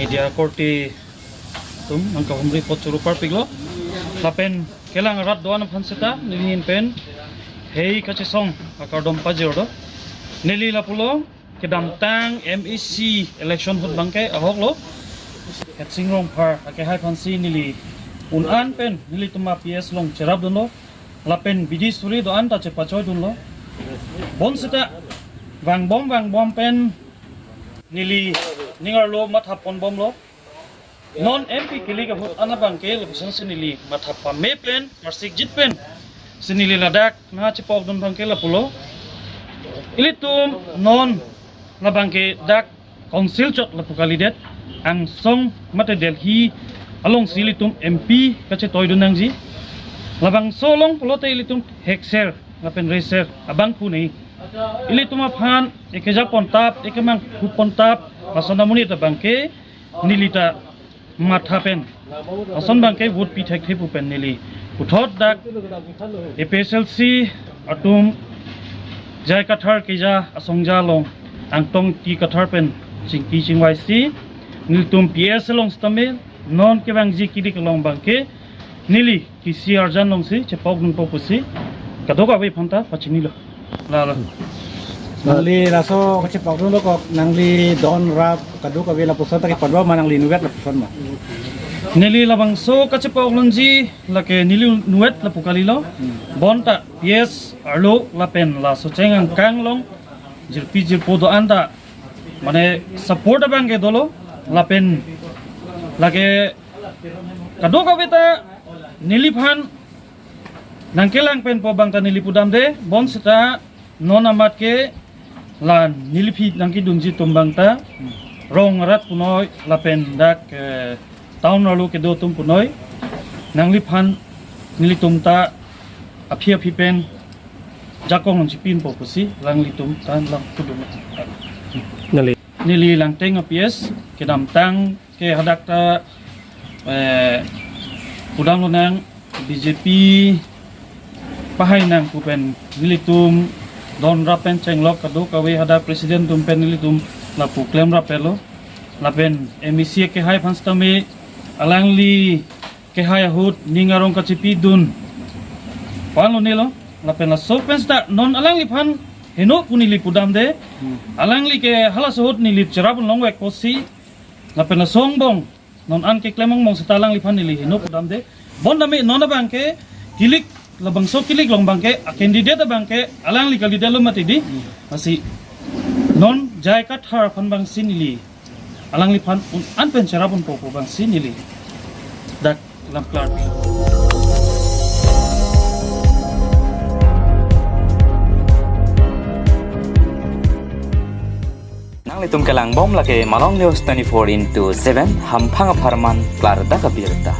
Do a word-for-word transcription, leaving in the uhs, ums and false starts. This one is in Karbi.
Media korte atum nangkahumri apot choro parpiklo. Lapen kelang arat do-an aphan seta nelihin pen hei kachesong akardom pajir do. Neli lapulo kedamtang M A C election ahut abangke ahoklo Headsing Rongphar akehai aphansi neli un-an pen nelitum a-P S along cherapdunlo. Lapen bidi suri do-an ta chepachoidunlo. Bonseta vangbom vangbom pen neli ning arlo matha ponbomlo. Non M P kilik ahut an abangke lapuson si neli matha pame pen, marsikjit pen si neli ladak nangchepokdun abangke lapulo. Ilitum non labangke dak council chot lapu kalidet, angsong mate Delhi alongsi ilitum M P kachetoidun nangji. Labangso along pulote ilitum hekser lapen reser abangphu nei. Ilitum aphan ekeja pontap, ekemang phu pontap, lason amonit abangke neli ta matha pen, lason abangke vote pi thekthe pu pen neli puthot dak A P H L C atum J I Kathar keja asongja along Angtong Ingti Kathar pen chingki chingvaisi nelitum P S along sitame non kevangji kilik along abangke neli kisi arjan alongsi chepokdunpo pusi kadokave aphanta pachinilo. Lalo. Nangli laso kachepokdunlo kok, nangli don rap kadokave lapuson ta kepadwa ma, nangli inutvet lapuson ma? Neli labangso kachepokdunji lake neli inutvet lapu kalilo. Bonta P S arlo lapen laso cheng angkang along jirpi jirpo do-an ta mane support abangke dolo lapen lake kadokave ta neliphan nangkelang penpo abang ta neli pudamde. Bonseta non amat ke la neliphi nangkedunji atum abang ta rong arat punoi lapen dak, eh, town arlo kedo atum punoi, nangliphan nelitum ta aphi aphi pen jakong nangchipinpo pusi alanglitum ta lang pudun. Neli. Neli Langteng a-P S kedamtang ke hadak ta, eh, pudamlonang B J P pahai nang pu pen nelitum don rap pen chenglok kadokave hadak president atum pen nelitum lapu klemrap pelo. Lapen M A C kehai aphan sitame alangli kehai ahut ning arong kachipidun panlonelo. Lapen laso pen seta non alangliphan heno pu neli pudamde. Alangli ke halaso ahut neli cherapdun longvek pusi. Lapen laso angbong non an keklem angbong seta alangliphan neli heno pudamde. Bonta me non abangke kilik, labangso kilik along abangke a-candidate abangke alangli kalidetlo mati di. Lasi non J I Kathar aphan abangsi neli alangliphan un-an pen cherapdunpo pu abangsi neli dak lam klar. Nanglitum kelangbom lake Malong News twenty-four into seven, hamphang apharman klardak abirta.